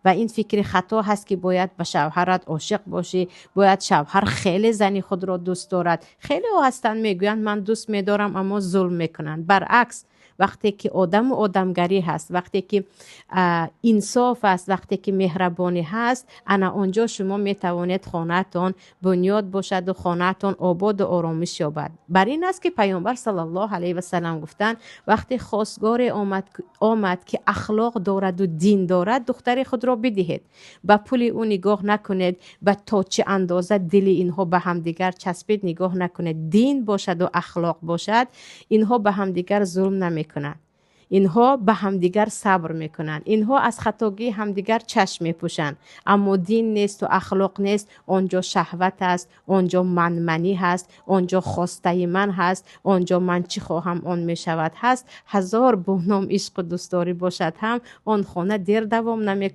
Ва ин фикри хато ҳаст, ки бояд ба шавҳарат ошиқ бошӣ, бояд шавҳар хеле зани худро дӯст дорад. Хелеҳо ҳастанд, мегӯянд, ман дӯст медорам, аммо зулм мекунанд. Баръакс, вақте ки одаму одамгарӣ ҳаст, вақте ки инсоф аст, вақте ки меҳрабонӣ ҳаст, ана он ҷо шумо метавонед хонаатон бунёд бошад ва хонаатон ободу оромиш ёбад. Бар ин аст, ки Пайғамбар саллаллоҳу алайҳи васаллам гуфтанд, вақте хостгоре омад, ки ахлоқ дорад ва дин дорад, духтари худро бидиҳед. Ба пули ӯ нигоҳ накунед, ба то чӣ андоза дили инҳо ба ҳамдигар часпид нигоҳ накунед. Дин бошад ва ахлоқ бошад, инҳо ба ҳамдигар зулм намекунанд. Инҳо ба ҳамдигар сабр мекунанд. Инҳо аз хатогии ҳамдигар чашм мепӯшанд. Аммо дин нест ва ахлоқ нест, он ҷо шаҳват аст, он ҷо манманӣ ҳаст, он ҷо хостаи ман ҳаст, он ҷо ман чӣ хоҳам он мешавад ҳаст. Ҳазор бо ном ишқу дӯстдорӣ бошад ҳам, он хона дер давом намекунад.